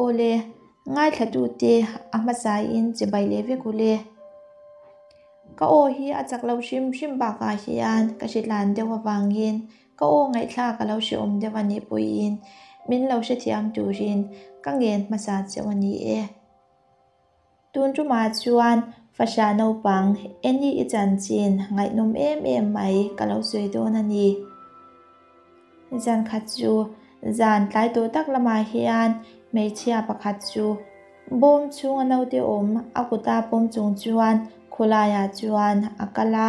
Awle, ngaithlatute a hmasain chibai leh vek ule. Ka aw hi a chak lo hrim hrim bakah hian ka hritlan deuh avangin ka aw ngaihthlak a lo hrehawm deuh a nih pawhin min lo hrethiam turin ka ngen hmasa cheu a ni e. Tun tumah chuan fahrah naupang Annie i chanchin ngaihnawm em em mai ka lo sawi dawn a ni. Zan khat chu zan tlai tawh tak lamah hian hmeichhia pakhat chu bawm chhunga naute awm a kuta pawm chung chuan khawlaiah chuan a kal a.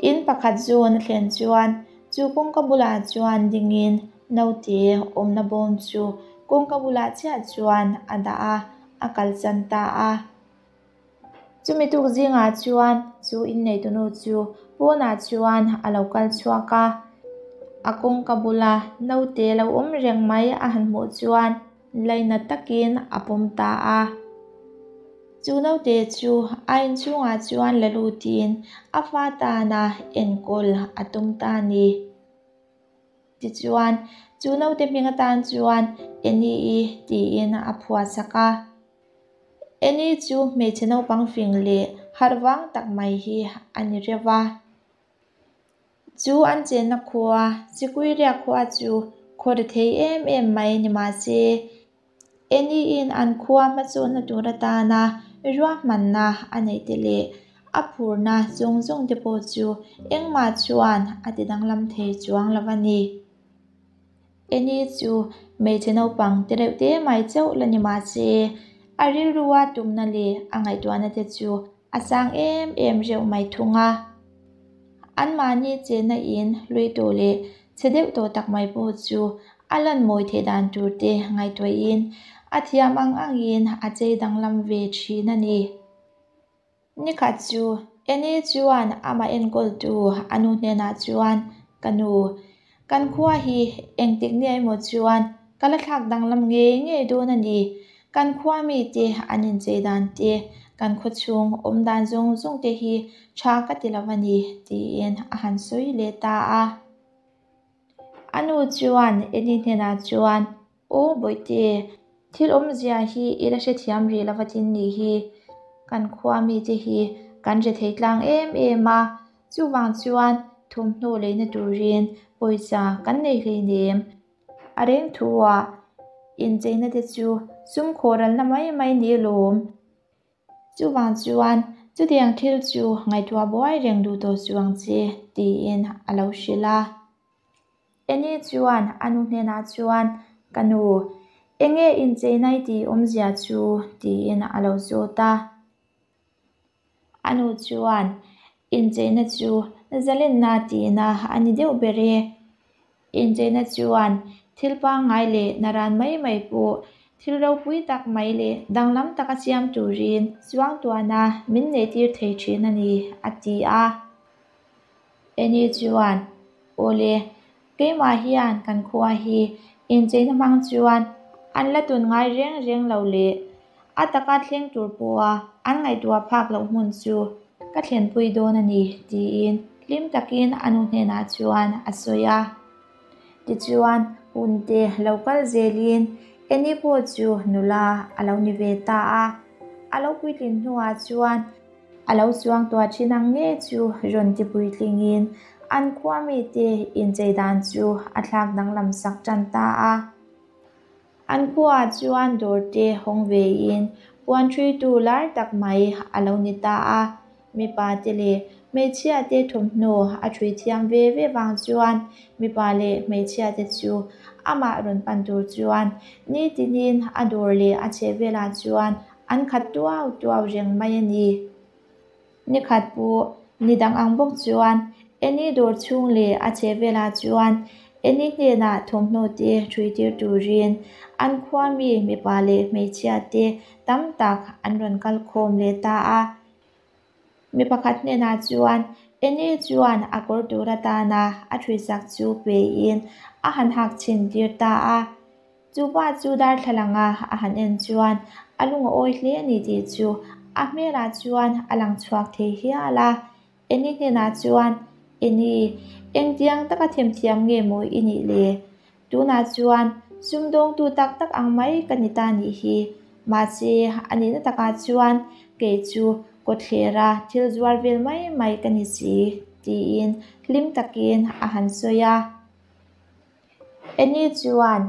In pakhat zawn a thlen chuan chu kawngka bulah chuan dingin naute awmna bawm chu kawngka bulah chiah chuan a dah a, a kalsan ta a. Chumi tuk zingah chuan chu inneitunu chu pawnah chuan a lo kal chhuak a, a kawngka bula naute lo awm reng mai a han hmuh chuan lainat takin a pawm ta a. Chu naute chu a inchhungah chuan la lutin a fa tana enkawl a tum ta a ni. Tichuan, chu naute hming atan chuan Annie-i tiin a phuahsak a. Annie chu hmeichhe naupang fing leh harh vang tak mai hi a ni reuh a. Chu an chenna khua, Sikuiria khua chu khaw ri thei em em mai ni mah se, Annie-in an khua hmasawnna tur atana ruahmanna a neih te leh a phurna zawng zawng te pawh chu engmah chuan a ti danglam thei chuang lo a ni. Annie chu hmeichhe naupang te reuh te mai chauh la ni mah se, a rilrua tumna leh a ngaihtuahna te chu a sang em em reuh mai thung a. Anmahni chenna in hlui tawh leh chhe deuh tawh tak mai pawh chu a lan mawi theih dan tur te ngaihtuahin a thiam ang angin a chei danglam ve thin a ni. Nikhat chu Annie chuan amah enkawltu a nu hnenah chuan, Ka nu, kan khua hi engtik nia emaw chuan ka la thlak danglam ngei ngei dawn a ni. Kan khua mite an inchei dan te, kan khaw chhung awm dan zawng zawng te hi tha ka ti lo a ni, tiin a han sawi leh ta a. A nu chuan Annie hnenah chuan, Aw Bawihte, thil awmzia hi i la hrethiam rih lo vatin nih hi. Kan khua mite hi kan hre thei tlang em em a, chuvang chuan thawmhnaw leina turin pawisa kan nei hleinem. A reng thuah incheina te chu sum khawhralna mai mai ni lawm. Chuvang chuan chutiang thil chu ngaihtuah buai reng duh tawh suh ang che, tiin a lo hrilh a. Annie chuan a nu hnenah chuan, Ka nu, enge incheina i tih awmzia chu? tiin a lo zawt a. A nu chuan, Incheina chu zalenna tihna a ni deuh ber e. Incheina chuan thil pangngai leh naran mai mai pawh thil ropui tak mai leh danglam taka siam turin chuangtuahna min neihtir thei thin a ni, a ti a. Annie chuan, Awle, keimah hian kan khua hi incheina hmang chuan an la tun ngai reng reng lo leh a taka thleng tur pawha an ngaihtuah phak loh hmun chu ka thlenpui dawn a ni, tiin hlim takin a nu hnenah chuan a sawi a. Tichuan, hunte lo kal zelin Annie pawh chu nula a lo ni ve ta a. A lo puitlin hnuah chuan A lo chuang tuah thin ang nge chu rawn ti puitlingin an khua mite inchei dan chu a thlak danglam sak tan ta a. An khuaah chuan dawr te hawng vein puan ṭhuitu lar tak mai a lo ni ta a. Mipa te leh hmeichhia te thawmhnaw a ṭhui thiam ve ve vang chuan mipa leh hmeichhia te chu amah rawn pan tur chuan nitinin a dawr leh a chhehvelah chuan An khat tuau tuau reng mai a ni. Ni khat pawh ni dang ang bawk chuan Annie dawr chhung leh a chheh velah chuan Annie hnenah thawmhnaw te ṭhui tir turin an khua mi mipa leh hmeichhia te tam tak an rawn kal khawm leh ta a. Mi pakhat hnenah chuan Annie chuan a kawr tur atana a ṭhuisak chu pein a han hak chhin tir ta a. Chu pa chu darthlalanga a han en chuan a lung a awi hle a ni tih chu a hmelah chuan a lang chhuak thei hial a. Annie hnenah chuan, Annie, engtiang taka themthiam nge maw i nih le? Tunah chuan Sumdawngtu tak tak ang mai ka ni ta nih hi. Mahse, a nihna takah chuan kei chu kawtthlera thil zuar vel mai mai ka ni si, tiin hlim takin a han sawi a. Annie chuan,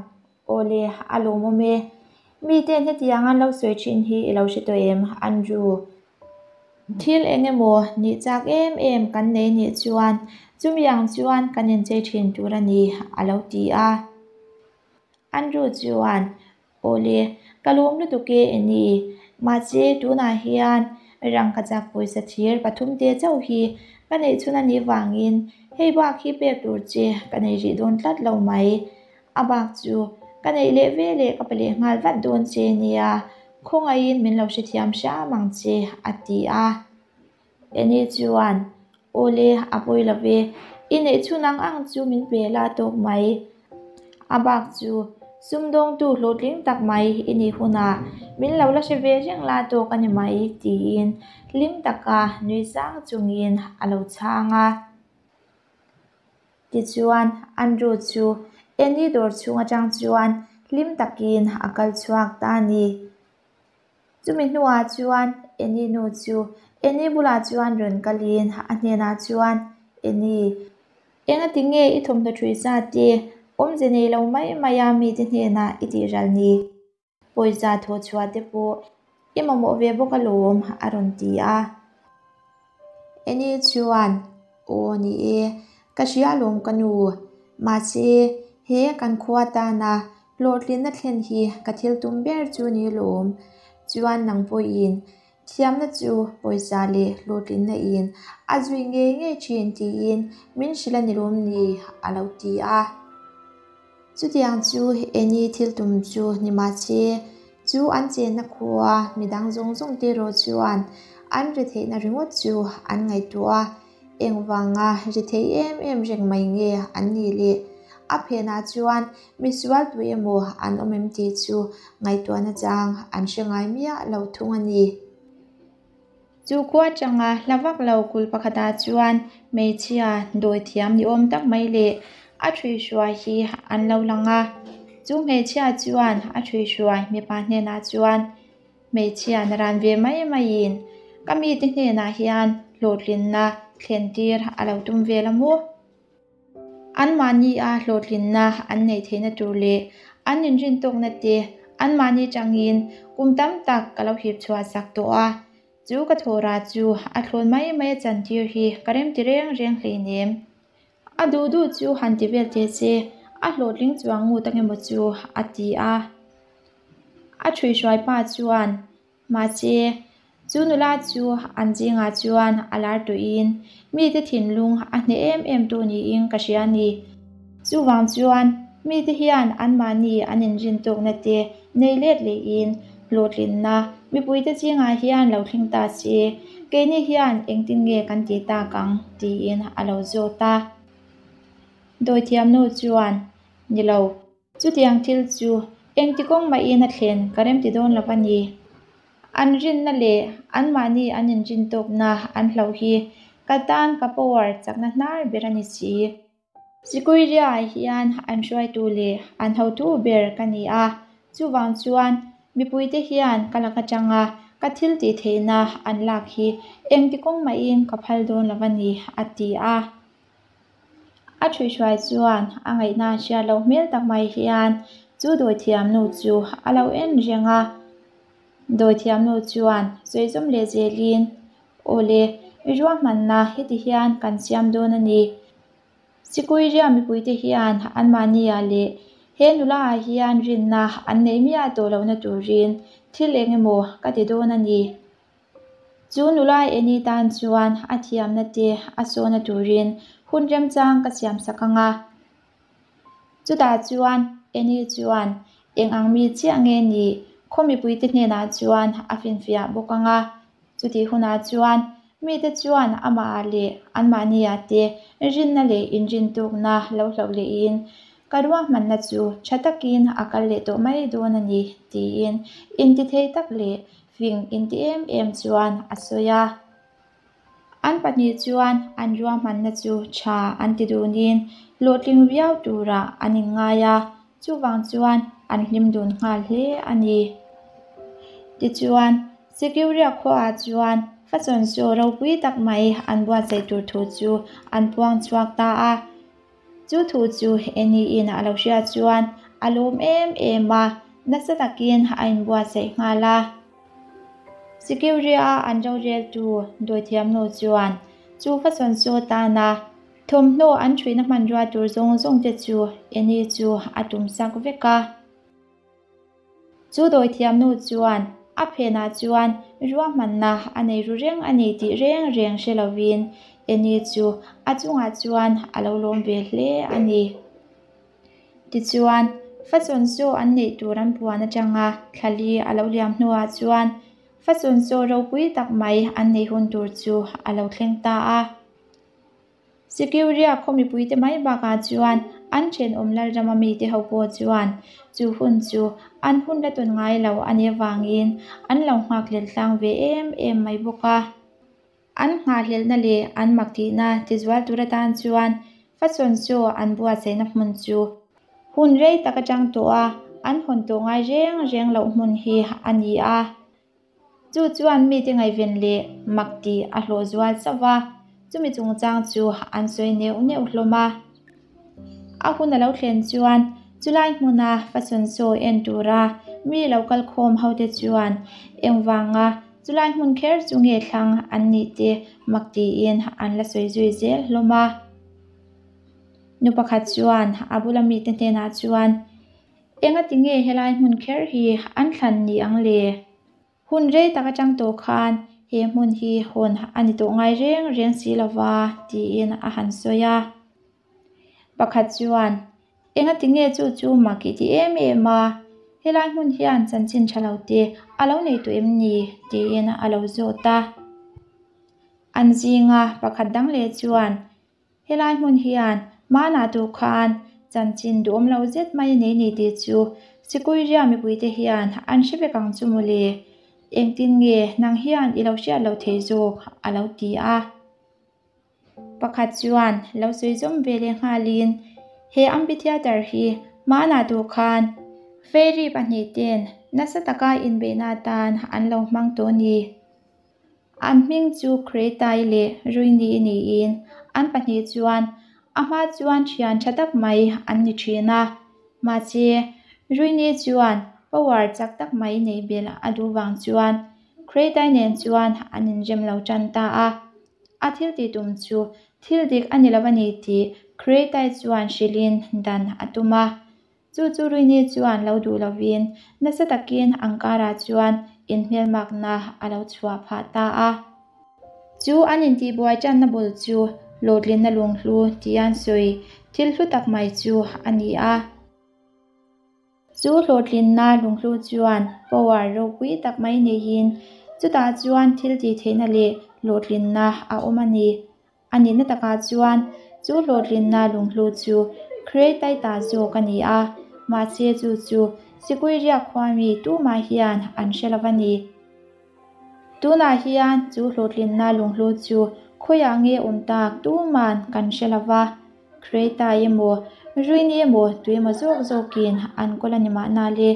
Awle, a lawmawm e. Miten hetiang an lo sawi thin hi i lo hre tawh em, Andrew? Thil eng emaw nih chak em em kan nei nih chuan chumi ang chuan kan inchei thin tur a ni, a lo ti a. Andrew chuan, Awle, ka lawm lutuk e Annie, mahse tunah hian rangkachak pawisa thir pathumte chauh hi ka neih chhun a nih vangin hei bak hi pek tur che ka nei rih dawn tlat lo mai. A bak chu ka neih leh ve leh ka pe leh nghal vat dawn che nia, khawngaihin min lo hrethiam hram ang che, a ti a. Annie chuan, Awle, a pawi lo ve, i neih chhun ang ang chu min pe la tawk mai. A bak chu sumdawngtu hlawhtling tak mai i nih hunah min lo la hre ve reng la tawk a ni mai, tiin hlim taka nui sang chungin a lo chhang a. Tichuan, Andrew chu Annie dawr chhung atang chuan hlim takin a kal chhuak ta a ni. Chumi hnuah chuan Annie nu chu Annie bulah chuan rawn kalin a hnenah chuan, Annie, engati nge i thawmhnaw ṭhui zat te awmze nei lo mai maia mite hnenah i tihral ni? Pawisa thawh chhuah te pawh i mamawh ve bawk alawm a rawn ti a. Annie chuan, Aw ni e, ka hria alawm ka nu. Mahse, he kan khua tana hlawhtlinna thlen hi ka thil tum ber chu ni alawm. Chuan nang pawhin thiamna chu pawisa leh hlawhtlinna in a zui ngei ngei thin tiin min hrilh a ni lawm ni a lo ti a. Chutiang chu Annie thil tum chu ni mahse, chu an chenna khua midang zawng zawng te erawh chuan an ri theihna ringawt chu an ngaihtuah a, engvanga ri thei em em reng mai nge an nih le? A phenah chuan misual tu emaw an awm em tih chu ngaihtuahna chang an hre ngai miah lo thung a ni. Chu khua atanga hla vak lo kul pakhatah chuan hmeichhia dawi thiam ni awm tak mai leh a ṭhuihruai hi an lo lang a. Chu hmeichhia chuan a ṭhuihruai mipa hnenah chuan hmeichhia na ran ve mai maiin ka mite hnenah hian hlawhtlinna thlen tir a lo tum vel a maw? Anmahnia hlawhtlinna an neih theihna tur leh an inrintawkna te anmahni tangin kum tam tak ka lo hip chhuah sak tawh a. Chu ka thawhrah chu a thlawn mai mai a chantir hi ka remti reng reng hleinem. A duh duh chu han ti vel teh se, a hlawhtling chuang ngut ang emaw chu a ti a. A ṭhuihruai pa chuan Mahse, chu nula chu an zingah chuan a lar tuiin mite thinlung a hneh em em tu niin ka hria a ni. Chuvang chuan mite hian anmahni an inrin tawkna te nei let lehin hlawhtlinna mipuite zingah hian lo thleng ta se, keini hian engtin nge kan tih tak ang tiin a lo zawt a. Dawithiamnu chuan, Ni lo. Chutiang thil chu engti kawng mahin a thlen ka remti dawn lo a ni. An rinna leh anmahni an inrin tawkna an hloh hi ka tan ka power chakna hnar ber a ni si. Sikuiriaah hian an hruaitu leh an hotu ber ka ni a, chuvang chuan mipuite hian ka lak atanga ka thil tih theihna an lak hi engti kawng mahin ka phal dawn lo a ni, a ti a. A ṭhuihhruai chuan a ngaihna hriat loh hmel tak mai hian chu dawithiamnu chu a lo en reng a. Dawithiamnu chuan sawi zawm leh zelin, Awle, i ruahmanna heti hian kan siam dawn a ni. Sikuiria mipuite hian anmahniah leh he nulaah hian rinna an neih miah tawh lohna turin thil eng emaw ka ti dawn a ni. Chu nula Annie tan chuan a thiamna te a sawna turin hun remchang ka siam sak ang a. Chutah chuan Annie chuan eng ang mi chiah nge ni khaw mipuite hnenah chuan a finfiah bawk ang a. Chutih hunah chuan mite chuan amah leh anmahniah te rinna leh inrintukna lo hloh lehin ka ruahmanna chu tha takin a kal leh tawh mai dawn a ni tiin intithei tak leh Fing inti em em chuan a sawi a. An pahnih chuan an ruahmanna chu tha an ti dunin hlawhtling viau turah an inngai a. Chuvang chuan an hlim dun nghal hle a ni. Tichuan, Sikiuria khuaah chuan Fachawn chu ropui tak mai an buatsaih tur thu chu an puang chhuak ta a. Chu thu chu Annie-in a lo hriat chuan a lawm em em a, nasa takin a inbuatsaih nghal a. Sikiuria-a an roreltu dawithiamnu chuan chu Fachawn chu tana Thawmhnaw an ṭhuihna hmanrua tur zawng zawng te chu Annie chu a tum sak vek a. Chu dawithiamnu chuan a phenah chuan ruahmanna a nei ru reng a ni tih reng reng hre lovin Annie chu a chungah chuan a lo lawm ve hle a ni. Tichuan, Fachawn chu an neih tur an puan atanga thla li a lo liam hnuah chuan Fachawn chaw ropui tak mai an neih hun tur chu a lo thleng ta a. Sikiuria khaw mipuite mai bakah chuan an thenawm Lalrama mite ho pawh chuan chu hun chu an hun la tawn ngai lo a nih avangin an lo nghakhlel tlang ve em em mai bawk a. An nghahhlelhna leh an mak tihna tizual tur atan chuan Fachawn chu an buatsaihna hmun chu hun rei tak atang tawh a an hawn tawh ngai reng reng loh hmun hi a ni a. Chu chuan mite ngaihven leh mak tih a hlawh zual chauh a, chumi chungchang chu an sawi neuh neuh hlawm a. A hun a lo thlen chuan chulai hmuna fashion show en tura mi lo kal khawm hote chuan engvanga chulai hmun kher chu nge thlang an nih te mak tiin an la sawi zui zel hlawm a. Nu pakhat chuan a bula mite hnenah chuan, Engati nge helai hmun kher hi an thlan ni ang le? Hun rei tak atang tawh khan he hmun hi hawn a ni tawh ngai reng reng si lo va, tiin a han sawi a. Pakhat chuan, Engati nge chu chu mak i ti em em a? Helai hmun hian chanchin tha lo te a lo nei tawh em ni? tiin a lo zawt a. An zinga pakhat dang leh chuan, Helai hmun hian hmanah tur khan chanchin duhawm lo zet mai a nei ni tih chu Sikuiria mipuite hian an hre vek ang chu mawle. Engtin nge nang hian i lo hriat loh theih zawk? a lo ti a. Pakhat chuan lo sawi zawm ve leh nghalin he amphitheatre hi hmanah tur khan fairy pahnihten nasa taka inbeihna atan an lo hmang tawh a ni. An hming chu Kretai leh Ruini niin an pahnih chuan a hma chuan thian tha tak mai an ni thin a. Mahse, Ruini chuan power chak tak mai nei belh a duh vang chuan Kretai nen chuan an inrem lo tan ta a. A thil tih tum chu thil dik a ni lo a ni tih Kretai chuan hrilhin dan a tum a. Chu chu Rini chuan lo duh lovin nasa takin Ankara chuan inhmelmakna a lo chhuah phah ta a. Chu an intihbuai tanna bul chu hlawhtlinna lunghlu tih an sawi thil hlu tak mai chu a ni a. Chu hlawhtlinna lunghlu chuan power ropui tak mai neiin chutah chuan thil tihtheihna leh hlawhtlinna a awm a ni. A nihna takah chuan chu hlawhtlinna lunghlu chu Creator zawk a ni a, mahse chu chu Sikuiria khua mi tumah hian an hre lo a ni. Tunah hian chu hlawhtlinna lunghlu chu khawiah nge awm tak tuman kan hre lo va, Creator emaw, Ruini emaw tui emaw zawk zawkin an kawl a ni mahna le.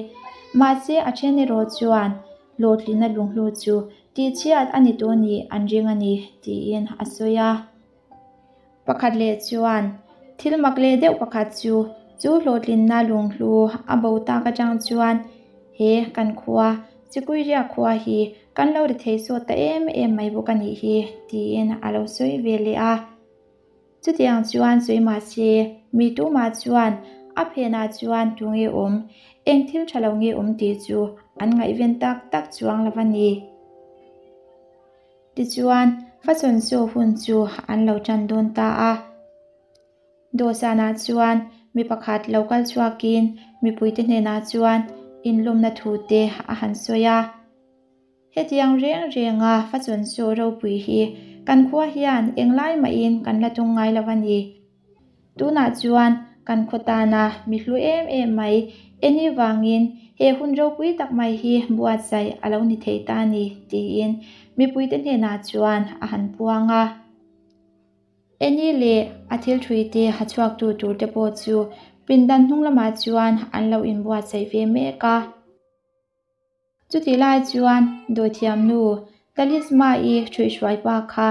Mahse a then erawh chuan Hlawhtlinna lunghlu chu tihchhiat a ni tawh nih an ring a ni, tiin a sawi a. Pakhat leh chuan, Thil mak leh deuh pakhat chu, chu hlawhtlinna lunghlu a bo tak atang chuan he kan khua, Chikuiria khua hi kan lo ri thei sawt ta em em mai bawk a nih hi, tiin a lo sawi ve leh a. Chutiang chuan sawi mah se, mi tumah chuan a phenah chuan tu nge awm, eng thil tha lo nge awm tih chu an ngaihven tak tak chuang lo a ni. Tichuan, Fachawn Show hun chu an lo tan dawn ta a. Dawhsanah chuan mi pakhat lo kal chhuakin mipuite hnenah chuan inlawmna thu te a han sawi a. Hetiang reng renga Fachawn Show ropui hi kan khua hian englai mahin kan la tung ngai lo a ni. Tunah chuan kan khaw tana mi hlu em em mai Eni vangin he hun ropui tak mai hi buatsaih a lo ni thei ta a ni tiin mipuite hnenah chuan a han puang a. Eni leh a thil ṭhuite ha chhuaktu turte pawh chu Pindan hnung lamah chuan an lo inbuatsaih ve mek a. Chutih lai chuan dawithiamnu Talisma-i ṭhuihhruai pa kha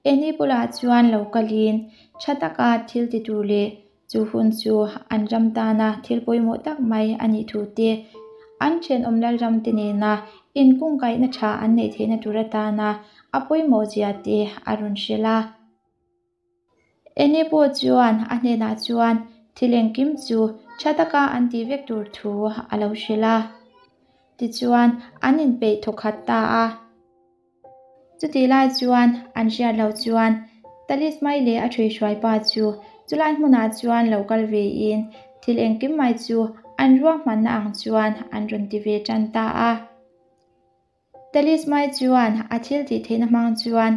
Annie bulah chuan lo kalin ṭha taka thil ti tur leh chu hun chu an ram tana thil pawimawh tak mai a nih thu te, an ṭhenawm lalram te nena inkungkaihna ṭha an neih theihna tur atana a pawimawh zia te a rawn hrilh a. Annie pawh chuan a hnenah chuan thil engkim chu tha taka an tih vek tur thu a lo hrilh a. Tichuan an inpeih thawkhat ta a. Chutih lai chuan an hriat loh chuan Talismai leh a ṭhuihhruai pa chu chulai hmunah chuan lo kal vein thil engkim mai chu an ruahmanna ang chuan an rawn ti ve ṭan ta a. Talismai chuan a thil tih theihna hmang chuan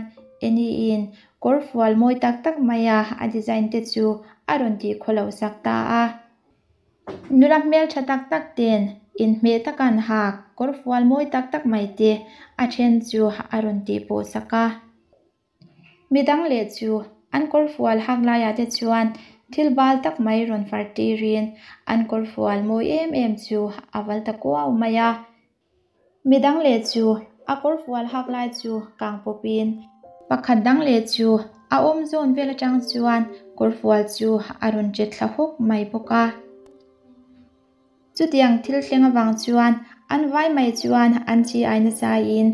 Annie-in kawrfual mawi tak tak maia a design te chu a rawn tih khawloh sak ta a. Nula hmeltha tak tak ten inhmeh taka an hak kawrfual mawi tak tak mai te a then chu a rawn tih pawh sak a. Midang leh chu an kawrfual hak laiah te chuan thil bal tak mai rawn far tirin an kawrfual mawi em em chu a val ta kuau mai a. Midang leh chu a kawrfual hak lai chu kang pawpin pakhat dang leh chu a awm zawn vel atang chuan kawrfual chu a rawn che thla hawk mai bawk a. Chutiang thil thleng avang chuan an vai mai chuan an chi ai nasaiin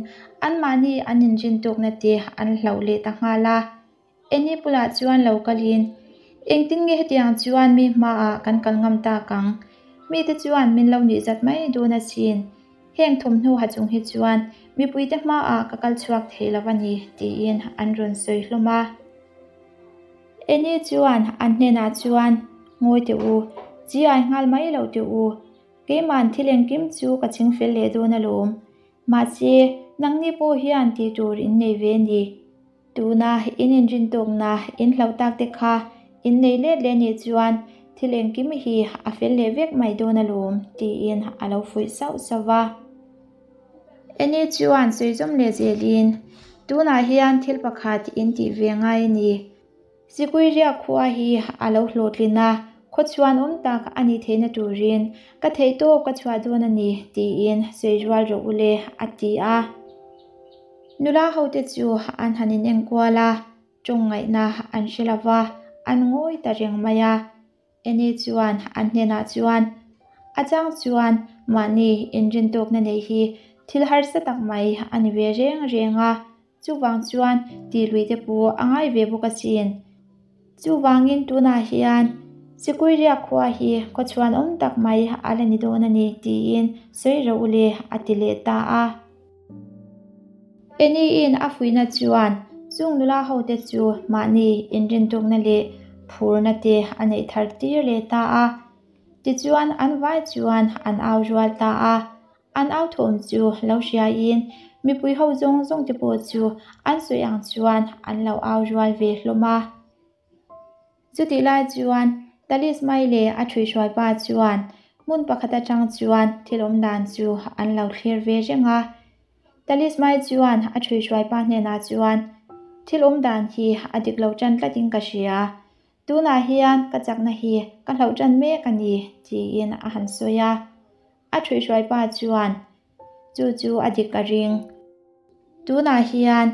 anmahni an inrin tawkna te an hlauh leh ta nghal a. Annie bulah chuan lo kalin, Engtin nge hetiang chuan mi hmaah kan kal ngam tak ang? Mite chuan min lo nuih zat mai dawn asin. Heng thawmhnaw ha chung hi chuan mipuite hmaah ka kal chhuak thei lo a ni, tiin an rawn sawi hlawm a. Annie chuan an hnenah chuan, Ngawi teh u, chi ai nghal mai lo teh u. Keima'n thil engkim chu ka ching fel leh dawn alawm. Mahse, nangni pawh hian tih tur in nei ve ni. Tuna in inrin tawkna in hlauh tak te kha in nei let leh nih chuan thil engkim hi a fel leh vek mai dawn alawm, tiin a lo fuih sauh sauh va. Annie chuan sawi zawm leh zelin, Tunah hian thil pakhat in tih ve ngai a ni. Sikuiria khua hi a lo hlawhtlin a, khawchhuan awm tak a nih theihna turin ka theihtawp ka chhuah dawn a ni, tiin sawi rual rawh u le, a ti a. Nula hote chu an han inenkual a, tawng ngaihna an hre lo va, an ngawi ta reng mai a. Annie chuan an hnenah chuan, A chang chuan mahni inrintawkna neih hi thil harsa tak mai a ni ve reng reng a, Chuvang chuan tih lui te pawh a ngai ve bawk asin. Chuvangin tunah hian Sikuiria khua hi khawchhuan awm tak mai a la ni dawn a ni tiin sawi rawh u le a ti leh ta a. Annie-in a fuihna chuan chung nula hote chu mahni inrintukna leh phurna te a neih thar tir leh ta a. Tichuan an vai chuan an au rual ta a. An au thawm chu lo hriaiin mipui ho zawng zawng te pawh chu an sawi ang chuan an lo au rual ve hlawm a. Chutih lai chuan Talismai leh a ṭhuihhruai pa chuan hmun pakhat aṭang chuan thil awm dan chu an lo thlir ve reng a. Talismai chuan a ṭhuihhruai pa hnenah chuan, Thil awm dan hi a dik lo ṭan tlatin ka hria. Tunah hian ka chakna hi ka hlauh ṭan mek a ni, tiin a han sawi a. A ṭhuihhruai pa chuan, Chu chu a dik a ring. Tunah hian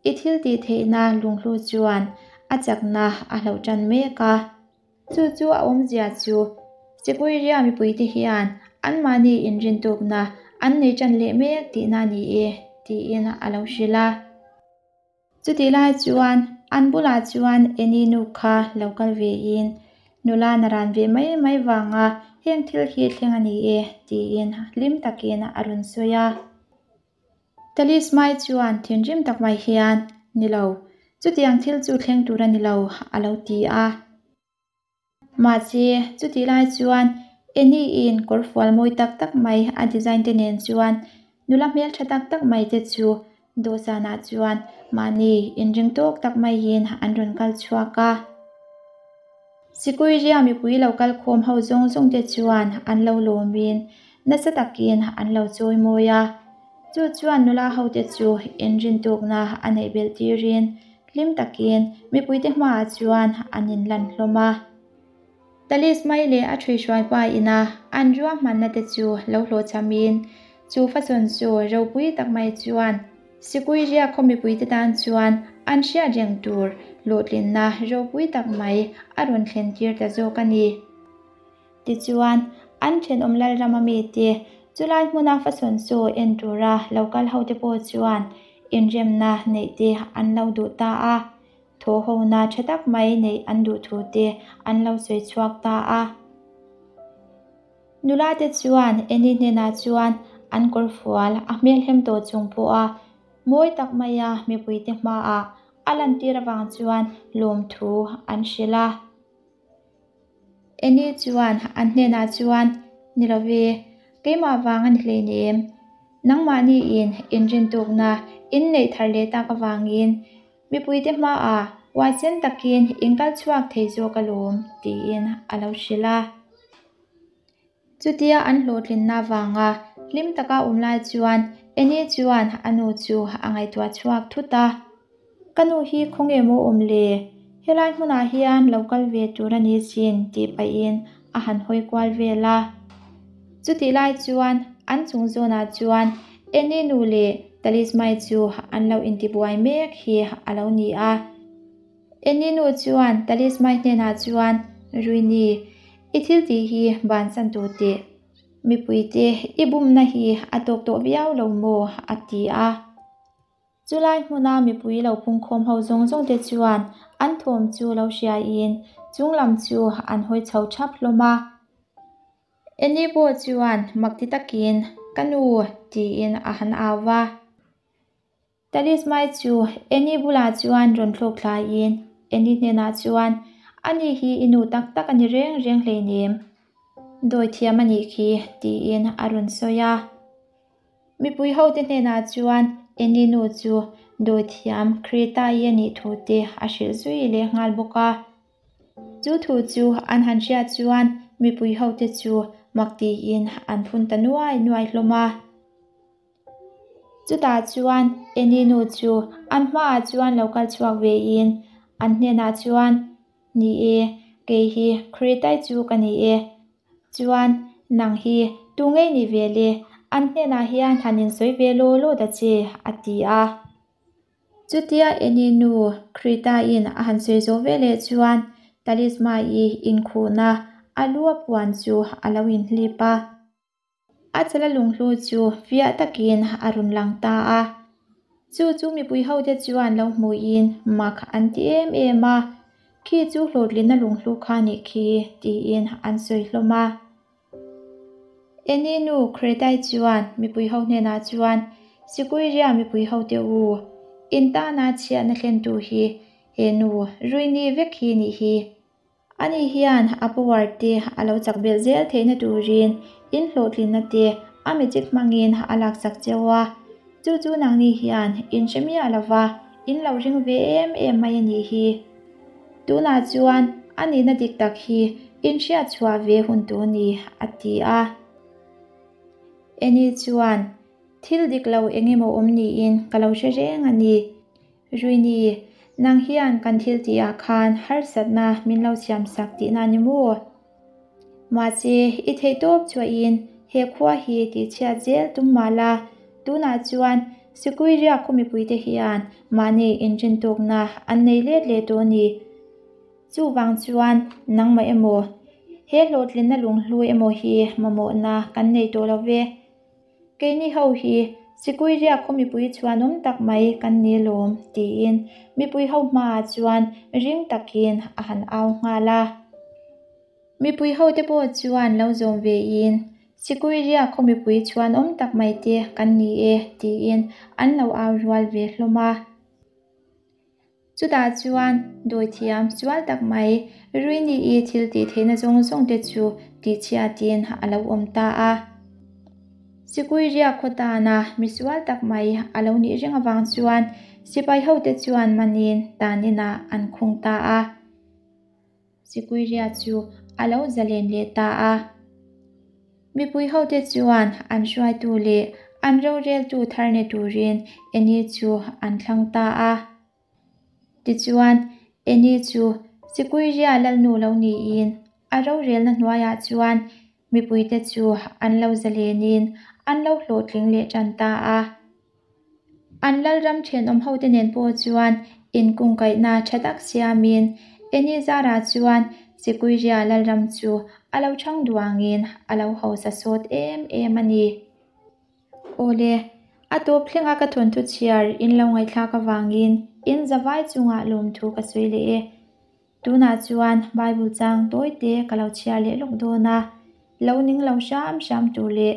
i thil tih theihna lunghlu chuan a chakna a hloh ṭan mek a. Chu chu a awmzia chu Sikuiria mipuite hian anmahni inrintukna an nei ṭan leh mek tihna a ni e, tiin a lo hrilh a. Chutih lai chuan an bulah chuan Annie nu kha lo kal vein, Nula na ran ve mai mai vanga heng thil hi thleng a ni e, tiin hlim takin a rawn sawi a. Talismai chuan thinrim tak mai hian, Ni lo, chutiang thil chu thleng tur a ni lo, a lo ti a. Mahse, chutih lai chuan Annie-in kawrfual mawi tak tak mai a design te nen chuan nula hmeltha tak tak mai te chu dawhsanah chuan mahni inring tawk tak maiin an rawn kal chhuak a. Sikuiria mipui lo kal khawm ho zawng zawng te chuan an lo lawmin nasa takin an lo chawi mawi a. Chu chuan nula hote chu inrin tawkna a neih belh tirin hlim takin mipuite hmaah chuan an inlan hlawm a. Talismai leh a ṭhuihruaipa ina an ruahmanna te chu lo hlawhchhamin chu fasawn chu ropui tak mai chuan Sikui riak khaw mipuite tan chuan an hriat reng tur hlawhtlinna ropui tak mai a rawn thlen tir ta zawk a ni. Tichuan, an thenawm Lalrama mite chulai hmuna fasawn chu en tura lo kal hote pawh chuan inremna neih te an lo duh ta a. Thawhhona tha tak mai neih an duh thu te an lo sawi chhuak ta a. Nula te chuan Annie hnenah chuan an kawr fual a hmelhem tawh chung pawha mawi tak maia mipuite hmaah a lantir avang chuan lawmthu an hrilh a. Annie chuan an hnenah chuan, Ni lo ve, keimah vang a ni hleinem. Nangmahni in inrintukna in neih thar leh tak avangin Mipuite hmaah huaisen takin in kal chhuak thei zawk alawm, tiin a lo hrilh a. Chutia an hlawhtlinna vanga hlim taka awm lai chuan Annie chuan a nu chu a ngaihtuah chhuak thut a. Ka nu hi khawnge maw awm le? Helai hmunah hian lo kal ve tur a ni sin tih pahin a han hawi kual vel a. Chutih lai chuan an chung zawnah chuan Annie nu leh Talismai chu an lo intibuai mek hi a lo ni a. Annie nu chuan Talismai hnenah chuan, Ruini, i thil tih hi bansan tur teh. Mipuite i bumna hi a tawk tawh viau lo maw? a ti a. Chulai hmuna mipui lo pungkhawm ho zawng zawng te chuan an thawm chu lo hriaiin chung lam chu an hawi chho thap hlawm a. Annie pawh chuan mak ti takin, Ka nu! tiin a han au va. Talismai chu Annie bulah chuan rawn thlawk thlaiin Annie hnenah chuan, Ani hi i nu tak tak a ni reng reng hleinem. Dawithiam a nih khi, tiin a rawn sawi a. Mipui hote hnenah chuan Annie nu chu dawithiam Kreta-i a nih thu te a hrilh zui leh nghal bawk a. Chu thu chu an han hriat chuan mipui hote chu mak tiin an phun ta nuai nuai hlawm a. Chutah chuan Annie nu chu an hmaah chuan lo kal chhuak vein an hnenah chuan, Ni e, kei hi Kreta-i chu ka ni e. Chuan, nang hi tu ngei ni ve le, an hnenah hian han insawi ve law law ta che, a ti a. Chutia Eni nu Krita-in a han sawi zawh ve leh chuan Talisma-i inkhuhna a lu a puan chu a lo inhlip a. A chala lunghlu chu fiah takin a rawn lang ta a. Chu chu mipui hote chuan lo hmuhin mak an ti em em a, Khi chu hlawhtlinna lunghlu kha nih khi, tiin an sawi hlawm a. Eni nu Kretai chuan mipui ho hnenah chuan, Sikuiria mipui hote u, in tana chhiatna thlentu hi he nu Ruini vek hi nih hi. Ani hian a power te a lo chak belh zel theihna turin in hlawhtlinna te a magic hmangin a laksak cheu a, chu chu nangni hian in hre miah lova in lo ring ve em em mai a nih hi. Tunah chuan a nihna dik tak hi in hriat chhuah ve hun tur ni, a ti a. Annie chuan, Thil dik lo eng emaw awm niin ka lo hre reng a ni. Ruini, nang hian kan thil tihah khan harsatna min lo siamsak tihna ni maw? Mahse, i theihtawp chuahin he khua hi tihchhiat zel tum mah la, tunah chuan Sikui riak khaw mipuite hian mahni inrintawkna an nei let leh tawh a ni. Chuvang chuan nangmah emaw, he hlawhtlinna lunghlu emaw hi mamawhna kan nei tawh lo ve. Keini ho hi Sikui riak khaw mipui chhuanawm tak mai kan ni lawm, tiin mipui ho hmaah chuan ring takin a han au nghal a. Mipui hote pawh chuan lo zawm vein, Sikui riak khaw mipui chhuanawm tak mai te kan ni e, tiin an lo au rual ve hlawm a. Chutah chuan dawithiam sual tak mai Ruini-i thil tih theihna zawng zawng te chu tihchhiatin a lo awm ta a. Sikui riak khaw tana mi sual tak mai a lo nih reng avang chuan sipai hote chuan manin tan inah an khung ta a. Sikuiria chu a lo zalen leh ta a. Mipui hote chuan an hruaitu leh an roreltu thar ni turin Annie chu an thlang ta a. Tichuan, Annie chu Sikuiria lalnu lo niin A rorelna hnuaiah chuan mipuite chu an lo zalenin an lo hlawhtling leh tan ta a. An lalram thenawm hote nen pawh chuan inkungkaihna tha tak siamin Eni zarah chuan Sikuiria lalram chu a lo chhang duangin a lo hausa sawt em em a ni. Awle, a tawp thlenga ka thawnthu chhiar in lo ngaihthlak avangin in zavai chungah lawmthu ka sawi leh e. Tunah chuan Bible chang tawi te ka lo chhiar leh lawk dawn a, lo ning lo hram hram tur leh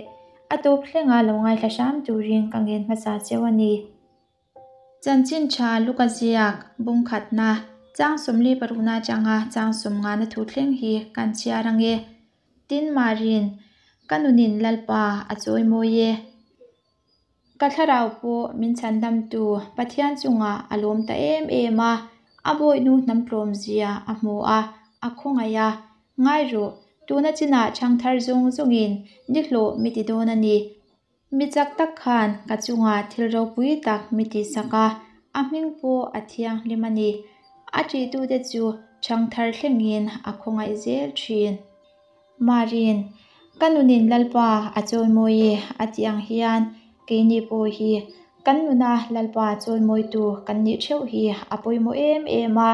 a tawp thlenga lo ngaithla hram turin ka ngen hmasa cheu a ni. Chanchin tha Luka ziak bung khatna chang 46 na atanga chang 50 na thu thleng hi kan chhiar ange. Tin Marin, ka nunin Lalpa a chawi mawi e. Ka thlarau pawh min chhandamtu Pathian chungah a lawm ta em em a, a bawihnu hnam tlawmzia a hmu a, a khawngaih a. Ngai rawh, tuna chinah chhangthar zawng zawngin ni hlawh mi ti dawn a ni. Mi chak tak khan ka chungah thil ropui tak mi tihsak a, a hming pawh a thianghlim a ni. A ṭihtute chu chhangthar thlengin a khawngaih zel ṭhin. Marin, Ka nunin Lalpa a chawimawi e a tih ang hian keini pawh hi kan nuna Lalpa chawimawitu kan nih theuh hi a pawimawh em em a.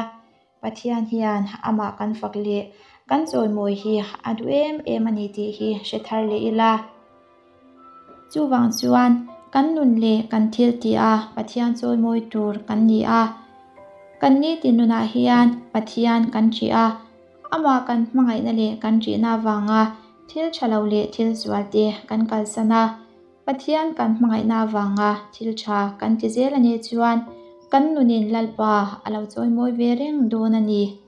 Pathian hian amah kan fak leh kan chawimawi hi a duh em em a ni tih hi hre thar leh ila. Chuvang chuan kan nun leh kan thil tih a Pathian chawimawi tur kan ni a. Kan nitin nunah hian Pathian kan ṭih a. Amah kan hmangaihna leh kan ṭihna avanga thil ṭha lo leh thil sual te kan kalsan a, Pathian kan hmangaihna avanga thil ṭha kan ti zel a nih chuan kan nunin Lalpa a lo chawimawi ve reng dawn a ni.